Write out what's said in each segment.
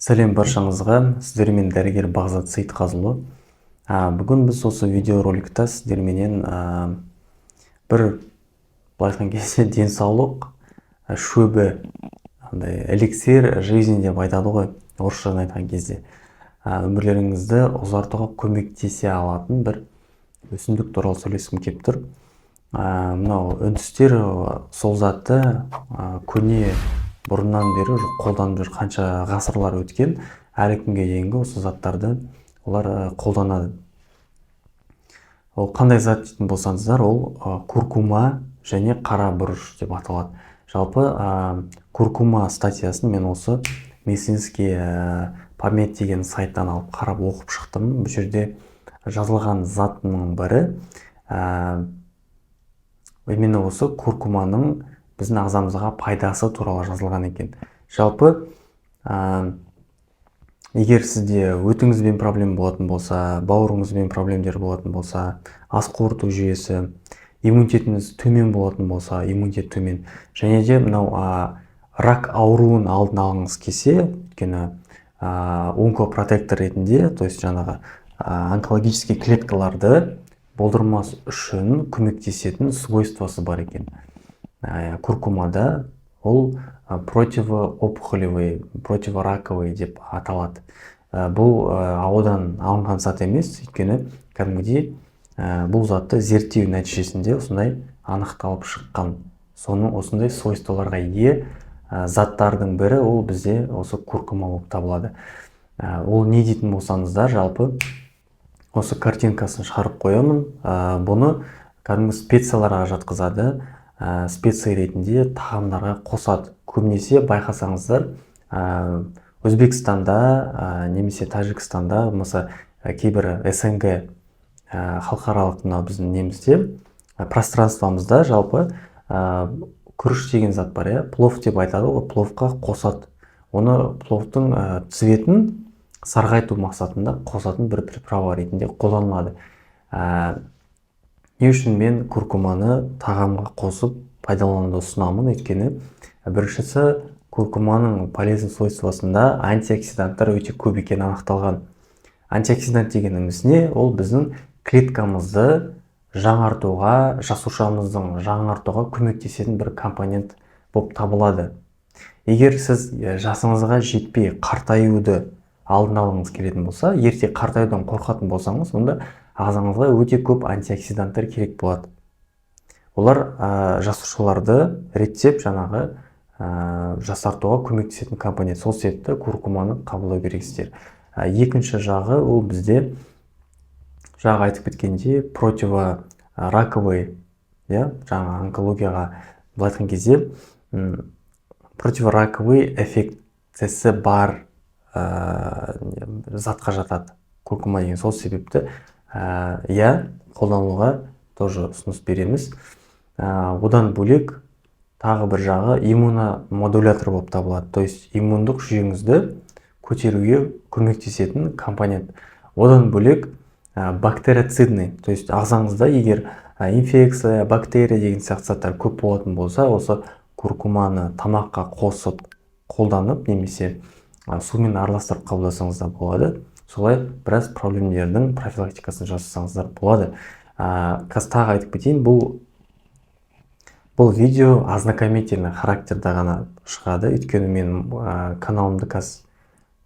Сәлем баршаңызға! Сіздермен дәрігер Бағзат Сейітқазыұлы. Бүгін біз осы видеороликта сіздерменен бір, былай айтқан кезде, денсаулық шөбі, андай эликсир жизни деп айтады ғой орысшадан айтқан кезде, өмірлеріңізді ұзартуға көмектесе алатын бір өсімдік туралы сөйлескім келіп тұр. Мынау үндістер сол затты көне бұрыннан бері уже қолданып жүр. Қанша ғасырлар өткен, әлі күнге дейінгі осы заттарды олар қолданады. Ол қандай зат дейтін болсаңыздар, ол куркума және қара бұрыш деп аталады. Жалпы куркума статьясын мен осы медицинский PubMed деген сайттан алып, қарап, оқып шықтым. Бұл жерде жазылған затының бірі именно осы куркуманың біздің ағзамызға пайдасы туралы жазылған екен. Жалпы егер сізде өтіңізбен проблема болатын болса, бауырыңызбен проблемдер болатын болса, ас қорыту жүйесі, иммунитетіңіз төмен болатын болса, иммунитет төмен және де мынау рак ауруын алдын алғыңыз келсе, өйткені онкопротектор ретінде, то есть жаңағы онкологический клеткаларды болдырмас үшін көмектесетін свойствосы бар екен. Куркумада ол противоопухолевый, противораковый деп аталады. Бұл ауадан алынған зат емес, өйткені кәдімгідей бұл затты зерттеу нәтижесінде осындай анықталып шыққан. Соның осындай свойстволарға ие заттардың бірі ол бізде осы куркума болып табылады. Ол не дейтін болсаңыздар, жалпы осы картинкасын шығарып қоямын. Бұны кәдімгі специяларға жатқызады, специя ретінде тағамдарға қосады. Көбінесе байқасаңыздар, Өзбекстанда немесе Тәжікстанда, болмаса кейбір СНГ, халықаралық мынау біздің немізде, пространствомызда жалпы күріш деген зат бар, иә, плов деп айтады ғой, пловқа қосады. Оны пловтың цветін сарғайту мақсатында қосатын бір приправа ретінде қолданылады. Не үшін мен куркуманы тағамға қосып пайдалануды ұсынамын? Өйткені біріншісі, куркуманың полезный свойствосында антиоксиданттар өте көп екені анықталған. Антиоксидант дегеніміз не? Ол біздің клеткамызды жаңартуға, жасушамыздың жаңартуға көмектесетін бір компонент болып табылады. Егер сіз жасыңызға жетпей қартаюды алдын алғыңыз келетін болса, ерте қартаюдан қорқатын болсаңыз, онда ағзаңызға өте көп антиоксиданттар керек болады. Олар жасушаларды реттеп, жаңағы жасартуға көмектесетін компонент. Сол себепті куркуманы қабылдау керексіздер. Екінші жағы, ол бізде жаңағы айтып кеткендей противораковый, иә, жаңағы онкологияға, былай айтқан кезде, противораковый эффектісі бар затқа жатады куркума деген. Сол себепті иә, қолдануға тоже ұсыныс береміз. Одан бөлек тағы бір жағы, иммуномодулятор болып табылады, то есть иммундық жүйеңізді көтеруге көмектесетін компонент. Одан бөлек бактерицидный, то есть ағзаңызда егер инфекция, бактерия деген сияқты заттар көп болатын болса, осы куркуманы тамаққа қосып қолданып немесе сумен араластырып қабылдасаңыз да болады. Солай біраз проблемдердің профилактикасын жасасаңыздар болады. Қазір тағы айтып кетейін, бұл видео ознакомительный характерда ғана шығады, өйткені мен каналымды қазір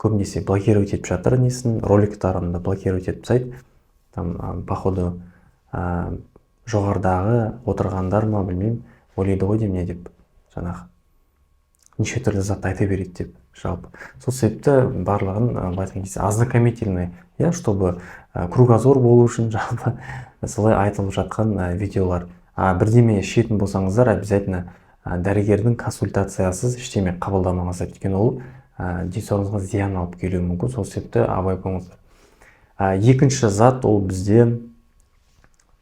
көбінесе блокировать етіп жатыр, несін, роликтарымды блокировать етіп тастайды там, походу жоғарыдағы отырғандар ма, білмеймін, ойлайды ғой деймін, не деп, жаңағы неше түрлі затты айта береді деп. Жалпы сол себепті барлығын, былай айтқан кезде, ознакомительный, иә, чтобы кругозор болу үшін жалпы солай айтылып жатқан видеолар. Бірдеме ішетін болсаңыздар, обязательно дәрігердің консультациясыз ештеме қабылдамаңыздар, өйткені ол денсаулығыңызға зиян алып келуі мүмкін. Сол себепті абай болыңыздар. Екінші зат, ол бізде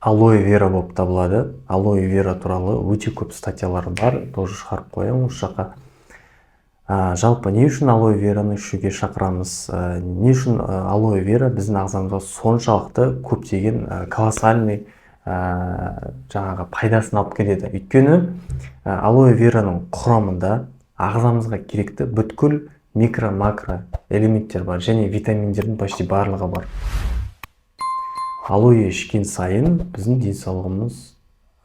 алоэ вера болып табылады. Алоэ вера туралы өте көп статьялар бар, тоже шығарып қоямын осы жаққа. Жалпы не үшін алоэ вераны ішуге шақырамыз? Не үшін алоэ вера біздің ағзамызға соншалықты көптеген колоссальный жаңағы пайдасын алып келеді? Өйткені алоэ вераның құрамында ағзамызға керекті бүткіл Микро, макро элементтер бар және витаминдердің почти барлығы бар. Алоэ ішкен сайын біздің денсаулығымыз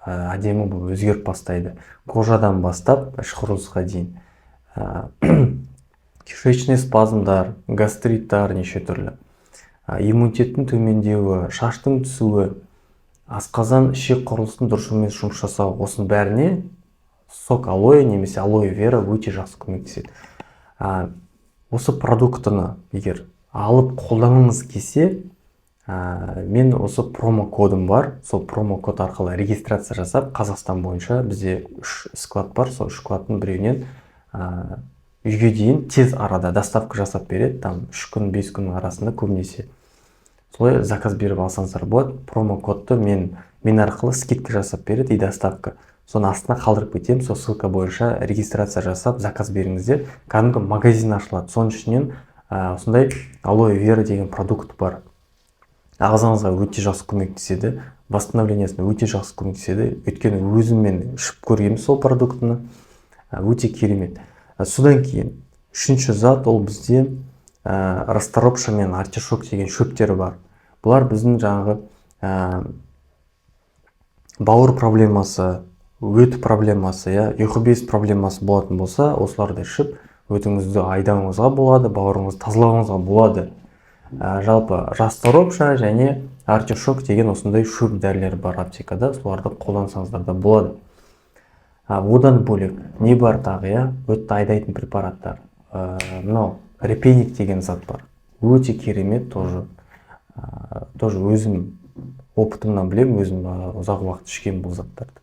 әдемі болып өзгеріп бастайды, кожадан бастап іш құрылысқа дейін. Кишечный спазмдар, гастриттар неше түрлі, иммунитеттің төмендеуі, шаштың түсуі, асқазан, ішек құрылысының дұрыс емес жұмыс жасауы, осының бәріне сок алоэ немесе алоэ вера өте жақсы көмектеседі. Осы продуктыны егер алып қолданғыңыз келсе, мен осы промокодым бар. Сол промокод арқылы регистрация жасап, Қазақстан бойынша бізде үш склад бар. Сол үш складтың біреуінен үйге дейін тез арада доставка жасап береді, там 3 күн, 5 күннің арасында көбінесе. Солай заказ беріп алсаңыздар болады. Промокодты мен арқылы скидка жасап береді и доставка. Соның астына қалдырып кетемін. Сол ссылка бойынша регистрация жасап, заказ беріңіздер. Кәдімгі магазин ашылады, соның ішінен осындай алоэ вера деген продукт бар. Ағзаңызға өте жақсы көмектеседі, восстановлениесіне өте жақсы көмектеседі, өйткені өзім мен ішіп көргенмін сол продуктыны, өте керемет. Содан кейін үшінші зат, ол бізде расторопша мен артишок деген шөптер бар. Бұлар біздің жаңағы бауыр проблемасы, өт проблемасы, иә, ұйқы без проблемасы болатын болса, осыларды ішіп, өтіңізді айдауыңызға болады, бауырыңызды тазалауыңызға болады. Жалпы расторопша және артишок деген осындай шөп дәрілер бар аптекада, соларды қолдансаңыздар да болады. Одан бөлек не бар тағы, иә, өтті айдайтын препараттар? Мынау репейник деген зат бар, өте керемет тоже. Тоже өзім опытымнан білемін, өзім ұзақ уақыт ішкенмін бұл заттарды.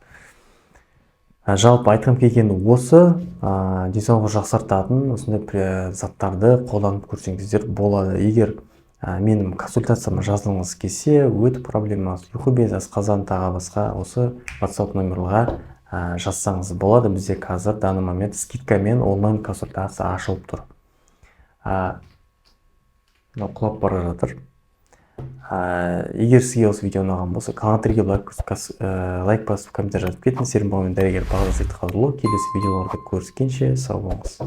Жалпы айтқым келгені осы: денсаулықты жақсартатын осындай заттарды қолданып көрсеңіздер болады. Егер менің консультацияма жазылғыңыз келсе, өт проблемасы, ұйқы без, асқазан, тағы басқа, осы WhatsApp номерға жазсаңыз болады. Бізде қазір данный момент скидкамен онлайн консультация ашылып тұр. Мынау құлап бара жатыр. Егер сізге осы видео ұнаған болса, каналға лайк басып, комментарий жазып кетіңіз. Сіздермен дәрігер Бағдат Сейтқазыұлы. Келесі видеоларда көріскенше, сау болыңыз.